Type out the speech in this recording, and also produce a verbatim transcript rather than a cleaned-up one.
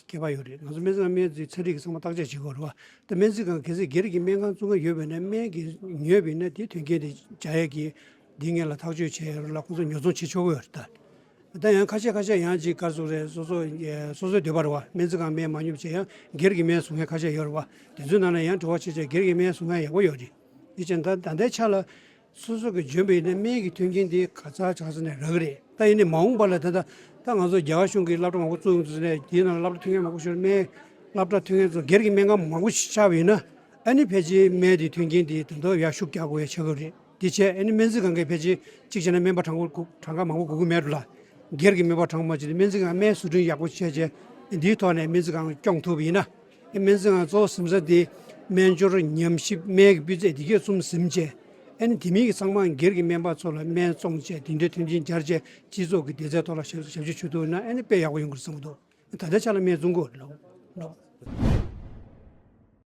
ཁྱད་པར་ཡོད་རེད། ང་ཚོ་སྨན་རྩིས་ཁང་སྨན་རྩིས་ཚན་རིག་གི་ཚང་མ་བརྟག་དཔྱད་བྱེད་དགོས་རེད་བ། ད་སྨན་རྩིས་ཁང་གལ་སྲིད་སྒེར་གྱི་སྨན་ཁང་བཙུགས་མཁན་ཡོད་པ་ཡིན་ན། སྨན་གྱི་ཉོས་པ་ཡིན་ན་དེའི་མཐུན་རྐྱེན་དེ་སྦྱར་ཡས་ཀྱི་འདི་སྔོན་ལ་ཐག་གཅོད་བྱས་ཡོད་རེད་ལ། ཁོང་ཚོ་ཉོ་ཚོང་བྱེད་ཆོག་གི་ཡོད་རེད་ད། ད་ཡང་ཁ་ཤས་ཁ་ཤས་ཡང་ཅིག་ག་རེ་ཟེར་དགོས་རེད། སོ་སོ་ཨེ་སོ་སོའི་འདོད་པ་རེད་བ། སྨན་རྩིས་ཁང་སྨན་མ་ཉོ་བྱས་ཡང་སྒེར་གྱི་སྨན་བཟོ་མཁན་ཁ་ཤས་ཡོད་རེད་བ། དེ་ཚོའི་ནང་ནས་ཡང་དྲི་བ་བྱས་བྱས་སྒེར་གྱི་སྨན་བཟོ་མཁན་ཡག་པོ་ཡོད་རེད། དེ་བྱས་ད་ད་ལྟའི་ཆ་ལ་སོ་སོ་གིས་འཇོན་པ་ཡིན་ན་སྨན་གྱི་མཐུན་རྐྱེན་དེ་ག་ཚ་ག་ཚ་ནས་རག་གི་རེད། ད་ཡིན་ནའི་མ་འོངས་པ་ལ་ད་ལྟ་ད་ང་ཚོ་རྒྱ་གར་གཞུང་གིས་སློབ་གྲྭ་མང་པོ་བཙུགས་ཡོང་དུས་ནས། དེའི་ནང་ལ་སློབ་གྲྭ་མཐུན་རྐྱེན་མང་པོ་ཞིག་སྨན་སློབ་གྲྭ་མཐུན་རྐྱེན་ཚོ་སྒེར་གྱི་སྨན་ཁང་མང་པོ་ཞིག་ཆགས་པ་ཡིན་ན། ཨ་ནི་ཕལ་ཆེར་སྨན་དེ་མཐུན་རྐྱེན་དེ་དེ་འདྲ་ཡར་ཤུགས་རྒྱག་དགོས་ཡ་ཆགས་ཀྱི་རེད། དེ་བྱས་ཨ་ནི་སྨན་རྩིས་ཁང་གིས་ཕལ་ཆེར་གཅིག་བྱས་ན་སྨན་པ་གྲངས་ཀ་གྲངས་ཀ་མང་པོ་དགོས་ཀྱི་མེད་འགྲོ་ལ། སྒེར་གྱི་སྨན་པ་གྲངས་མང་ཅིག་དེ་སྨན་རྩིས་ཁང་སྨན་བཟོ་སྐྲུན་ཡག་པོ་བྱས་བྱས། འདིའི་ཐོག་ནས་སྨན་རྩིས་ཁང་སྐྱོང་ཐུབ་པ་ཡིན་ན། ཨེ་སྨན་རྩིས་ཁང་གཙོ་བོ་ཟིན་ས་དེ་སྨན་སྦྱོར་ཉམས་ཞིབ་སྨན་གྱི་སྤུས་ཚད་འདི་གས་གསུམ་ཟིན་བྱས། ཨ་ནི་དེ་མིན་གྱི་ཚང་མ་སྒེར་གྱི་སྨན་པ་ཚོ་ལ་སྨན་བཙོང་བྱས། དེ་འདྲའི་མཐུན་རྐྱེན་སྦྱར་བྱས་སྤྱི་ཚོགས་ཀྱི་བདེ་རྩའི་ཐོག་ལ་ཞབས་ཞབས་ཞུ་བྱེད་ཐུབ་ན་ཨ་ནི་དཔེ་ཡག་པོ་ཡོང་གི་རེད་བསམ་གྱི་འདུག། ད་ལྟའི་ཆ་ལ་སྨན་བཙོང་གི་ཡོད་རེད་ལོ།